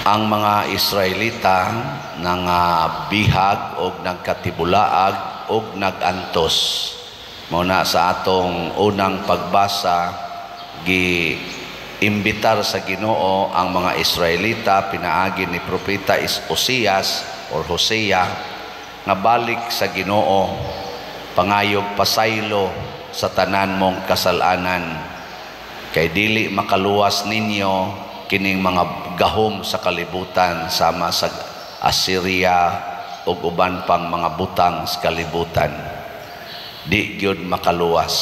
Ang mga Israelita nga bihag og nagkatibulaag og nagantos. Mao na sa atong unang pagbasa, gi imbitar sa Ginoo ang mga Israelita pinaagi ni propeta Osias or Hosea nga balik sa Ginoo, pangayog pasaylo sa tanan mong kasalanan kay dili makaluwas ninyo kining mga gahom sa kalibutan sama sa Assyria ug uban pang mga butang sa kalibutan. Di gyud makaluwas.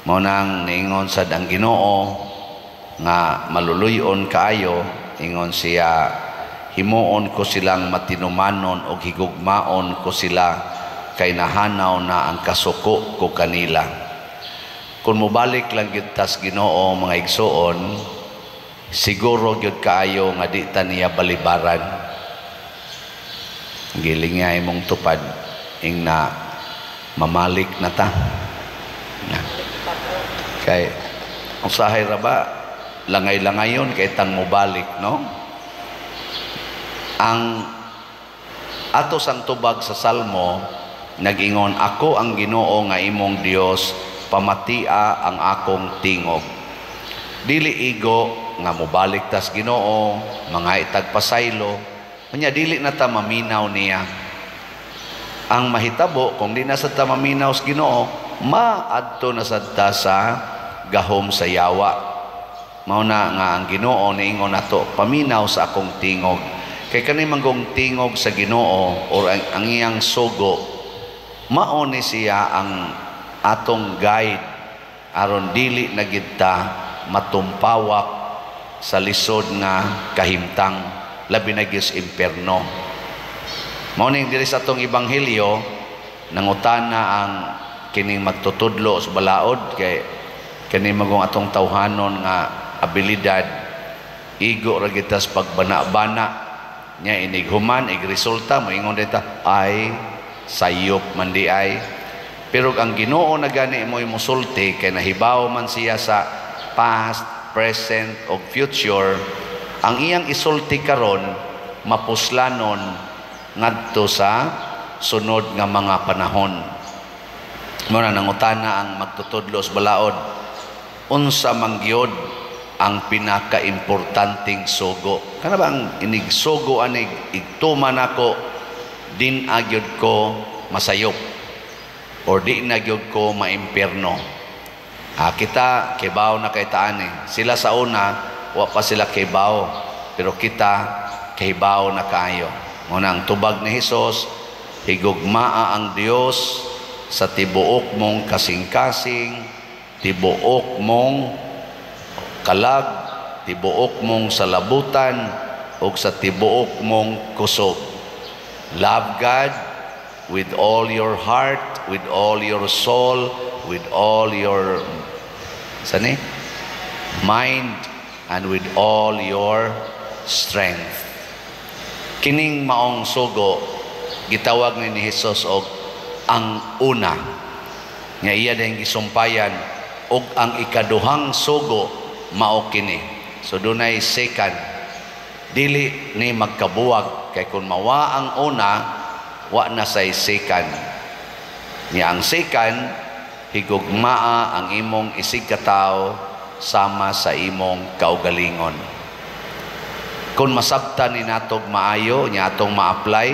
Mao nang niingon sad ang Ginoo nga maluluy-on kaayo. Ingon siya, "Himuon ko silang matinumanon og higugmaon ko sila kay nahanaw na ang kasuko ko kanila." Kung mobalik lang gyud tas Ginoo, mga igsuon, siguro gyud kaayo nga di ta niya balibaran. Giling nga imong tupad ing na mamalik na ta na. Kay usahay ra ba langay-langayon kay tang mobalik, no? Ang ato sang tubag sa Salmo, nag-ingon, "Ako ang Ginoo nga imong Dios, pamatia ang akong tingog." Dili igo nga mobalik tas Ginoo, mga itagpasaylo, unya dili na ta maminaw niya. Ang mahitabo kung di na sa ta maminaw sa Ginoo, maadto na sad ta sa gahom sa yawa. Mao na nga ang Ginoo niingon nato, "Paminaw sa akong tingog." Kay kani manggong tingog sa Ginoo or ang iyang sugo, mao ni siya ang atong guide aron dili na gid ta matumpawak sa lisod nga kahimtang, labi na gyud sa impierno. Mao ning diri sa atong ebanghelyo, nangutana ang kining magtutudlo sa balaod, kay kani magong atong tawhanon nga abilidad, igo ra gyud tas pagbana-bana nya, inig human igresulta, moingon dita, "Ay, sayop man di ay." Pero ang Ginoo na gani mo'y musulti kay nahibaw man siya sa past, present ug future. Ang iyang isulti karon mapuslanon ngadto sa sunod nga mga panahon. Mao na nangutana ang magtutudlo sa balaod, "Unsa man gyud ang pinakaimportanteng sugo? Kana ba ang inigsugo anig igtuman nako, din agyod ko masayop or di na gyud ko maimpierno?" Ah, kita kibaw na kay taan eh. Sila sa una, wa pa sila kibaw, pero kita kahibaw na kaayo. Mao na ang tubag ni Hesus, "Higugmaa ang Dios sa tibuok mong kasing-kasing, tibuok mong kalag, tibuok mong salabutan, ug sa tibuok mong kusog." Love God with all your heart, with all your soul, with all your sani? Mind, and with all your strength. Kining maong sugo, gitawag ni Jesus og ang una nga iya din gisumpayan, og ang ikaduhang sugo mao kini. So dunay second. Dili ni magkabuwag kay kung mawa ang una, wa na say second. Nya ang second, higugmaa ang imong isigkatawo sama sa imong kaugalingon. Kung masabtan ni natog maayo nya atong ma-apply,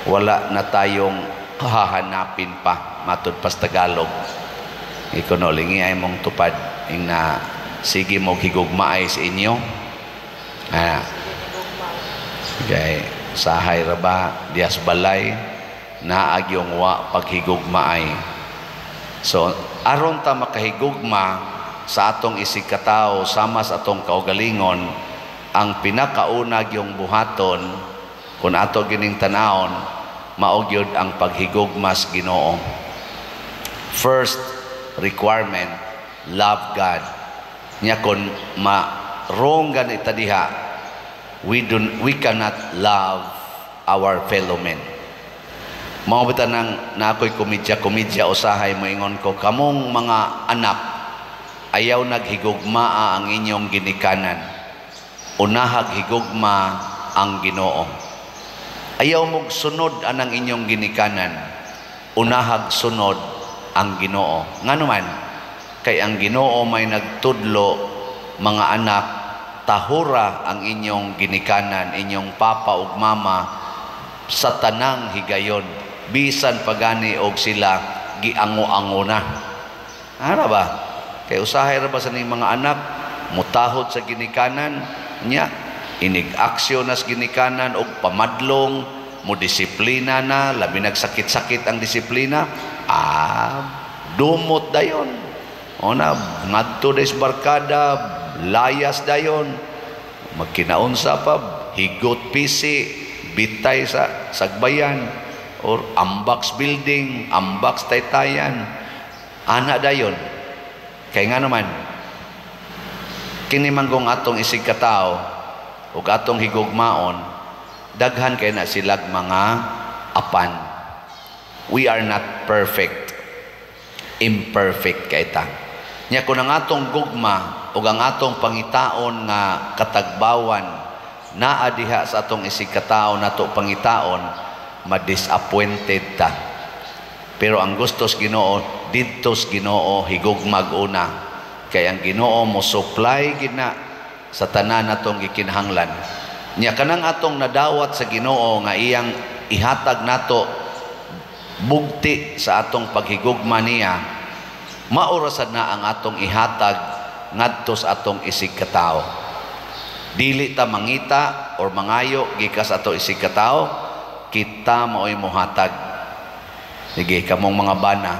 wala na tayong hahanapin pa, matud pas Tagalog. Ikuno lingi ay mong tupad ing na sige mo higugmaay sa inyo. Ah. Okay. Sahay ra ba dias balay naag yung wa paghigugmaay. So aron ta makahigugma sa atong isigkatawo sama sa atong kaugalingon, ang pinakauna yung buhaton kung ato gining tanawon, mao gyud ang paghigugma sa Ginoo. First requirement, love God. Nya kung ma-wrong ganita diha, we cannot love our fellow men. Mao bitaw nang na ako'y komedya-komedya usahay, moingon ko, "Kamong mga anak, ayaw naghigugmaa ang inyong ginikanan." Unahag higugma ang Ginoo. Ayaw mog sunod anang inyong ginikanan. Unahag sunod ang Ginoo. Ngano man? Kay ang Ginoo may nagtudlo, mga anak, tahura ang inyong ginikanan, inyong papa ug mama sa tanang higayon, bisan pagani og sila giango-ango na. Ara ba? Kay usahay ra ba sa ning mga anak mutahod sa ginikanan nya, inig aksyon nas ginikanan og pamadlong, mo disiplina na, labi nagsakit-sakit ang disiplina, dumot dayon. O na, ngadto des barkada, layas dayon, magkinaunsa pa, higot pisi, bitay sa sagbayan, or ambax building, ambax taytayan, ana dayon. Kay nga naman, kini manggong atong isig katao ug atong higugmaon, daghan kay na silag mga apan. We are not perfect. Imperfect kay ta. Nya kung ang atong gugma ug ang atong pangitaon nga katagbawan naa diha sa atong isig katao nato pangitaon, madisappointed ta. Pero ang gustos Ginoo, didtos Ginoo higugmag una. Kay ang Ginoo mo supply gina sa tanan natong gikinahanglan. Nya kanang atong nadawat sa Ginoo nga iyang ihatag nato bugti sa atong paghigugma niya, maorasad na ang atong ihatag ngadto sa atong isig katao. Dili ta mangita or mangayo gikas ato isig katao, kita maoy mohatag. Sige, kamong mga bana,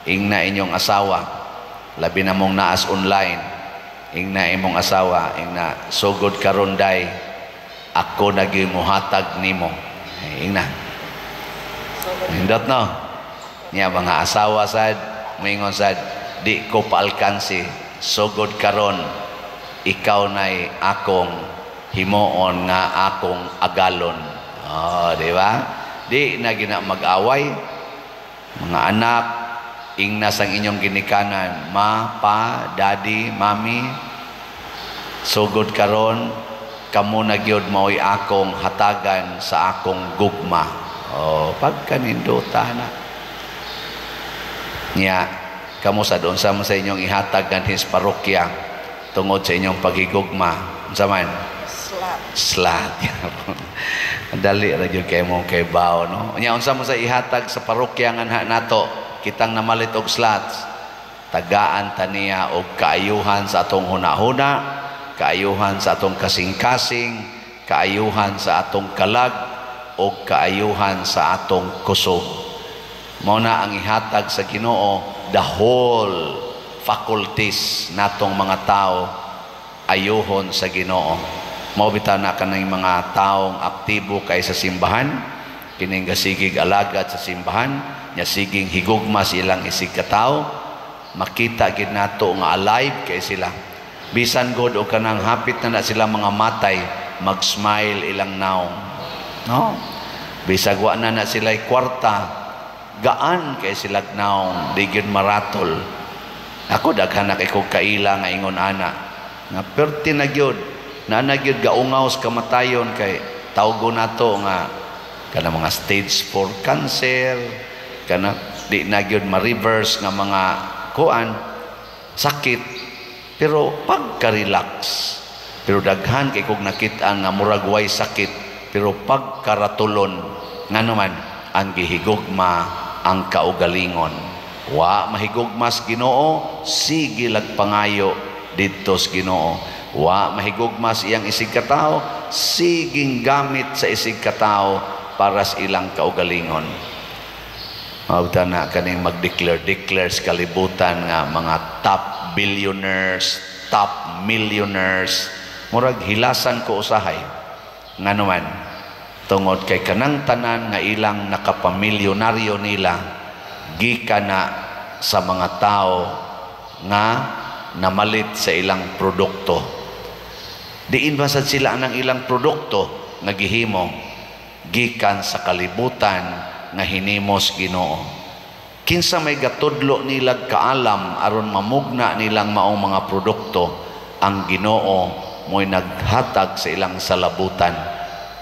ingna inyong asawa, labi na mong naas online, ingna imong asawa, ingna, "Sugod karon day, ako nagi mohatag nimo." Ingna. Hindot no? Niya mga asawa sad, moingon sad, "Di ko paalkansi, sugod karon, ikaw na'y akong himuon nga akong agalon." Oh, di ba? Di na gina mag-away. Mga anak, ingna sang inyong ginikanan, ma, pa, daddy, mami, "Sugod karon, kamo na gyud mao'y akong hatagan sa akong gugma." Oh, pagkanindota na. Nya, kamo sa doon sa inyong ihatag ganhis parokya tungod sa inyong paghigugma. Unsa man? Slat. Slat. Dali ra gyud kay mo kay bao, no. Nya unsa mo sa ihatag sa parokya nga nato kitang namalit og slots? Tagaan ta niya og kaayuhan sa atong hunahuna, kaayuhan sa atong kasing-kasing, kaayuhan sa atong kalag, og kaayuhan sa atong kusog. Mao na ang ihatag sa Ginoo, the whole faculties natong mga tao ayuhon sa Ginoo. Mao bitaw na kanang mga taong aktibo kay sa simbahan, kining gasigig alagad sa simbahan, nya siging higugma sa ilang isig katao, makita gid nato nga alive kay sila. Bisan god o kanang hapit na na sila mga matay, mag-smile ilang naong. No? Bisag wa na na sila kwarta, gaan kay sila naong, di gyud maratol. Ako daghan na kay kog kaila nga ingon ana. Nga perti na gyud, na na gyud gaungaw sa kamatayon kay tawgo nato nga kana mga stage 4 cancer, kana di na gyud ma-reverse nga mga kuan sakit, pero pagka-relax. Pero daghan kay kog nakit-an nga murag way sakit pero pagkaratulon. Ngano man? Ang gihigugma ang kaugalingon. Wa mahigugmas Ginoo, sige lagpangayo didto sa Ginoo. Wa mahigugmas iyang isig katao, siging gamit sa isig katao para sa ilang kaugalingon. Mabta na kaning mag-declare declare sa kalibutan nga mga top billionaires, top millionaires, murag hilasan ko usahay. Ngano man? Tungod kay kanang tanan nga ilang nakapamilyonaryo nila gikan na sa mga tao nga namalit sa ilang produkto. Diin ba sad sila ang ilang produkto nga gihimo? Gikan sa kalibutan nga hinimos Ginoo. Kinsa may gatudlo nilag kaalam aron mamugna nilang maong mga produkto? Ang Ginoo Mo'y naghatag sa ilang salabutan.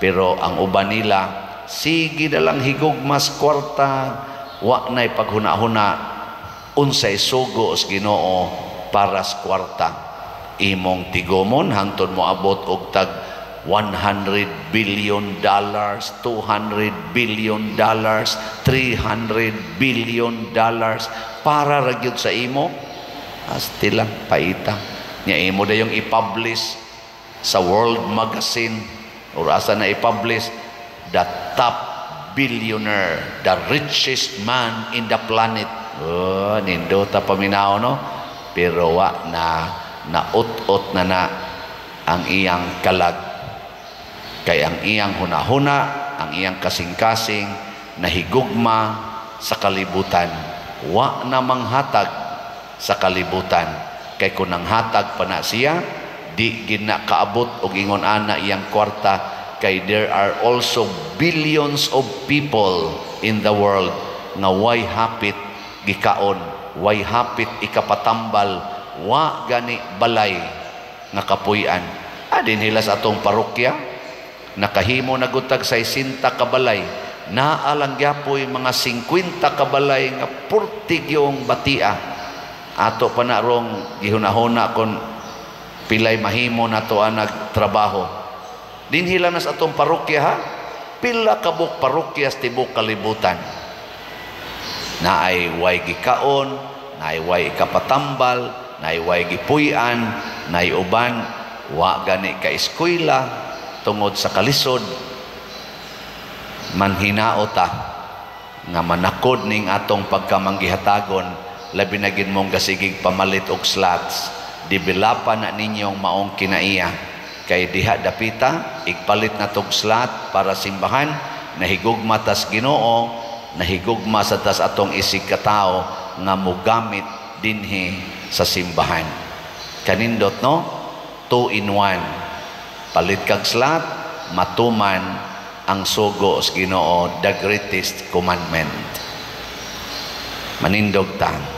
Pero ang uban nila, sige na lang higugmas kwarta, wa na'y paghuna-huna unsay sugo sa Ginoo para sa kwarta. Imong tigomon hangtod mo abot og tag $100 billion, $200 billion, $300 billion para ra gyud sa imo. Asti lang paita. Nya imo dayong i-publish sa World Magazine or asa na i-publish, the top billionaire, the richest man in the planet. Oh, nindota paminaw, no? Pero wa na, naut-ot na na ang iyang kalag. Kay ang iyang hunahuna, ang iyang kasing-kasing, nahigugma sa kalibutan. Wa na manghatag sa kalibutan. Kay kung nanghatag pa na siya, di gina kaabot og ingon ana iyang kwarta, kay there are also billions of people in the world nga way hapit gikaon, way hapit ikapatambal, wa gani balay nga kapuy-an. Adin hila sa atong parokya, nakahimo na gud tag 60 ka balay, naa lang gyapoy mga 50 ka balay nga purtigyong batia. Ato pa na rong gihunahuna kon pilay mahimo nato ang nagtrabaho. Dinhi lang na sa atong parokya, ha. Pila kabuk parokya sa tibok kalibutan. Naay way gikaon, naay way ikapatambal, naay way gipuy-an, naay uban wa gani ka eskwela tungod sa kalisod. Manhinao ta nga manakod ning atong pagkamanggihatagon, labi na gid mong gasigig pamalit og slots. Developan na ninyong maong kinaiya, kay diha dapita igpalit na tog slot para simbahan. Nahigugma tas Ginoo, nahigugma sa tas atong isig katao nga mogamit dinhi sa simbahan. Kanindot, no? Two in one. Palit kag slot, matuman ang sugo sa Ginoo, the greatest commandment. Manindog ta.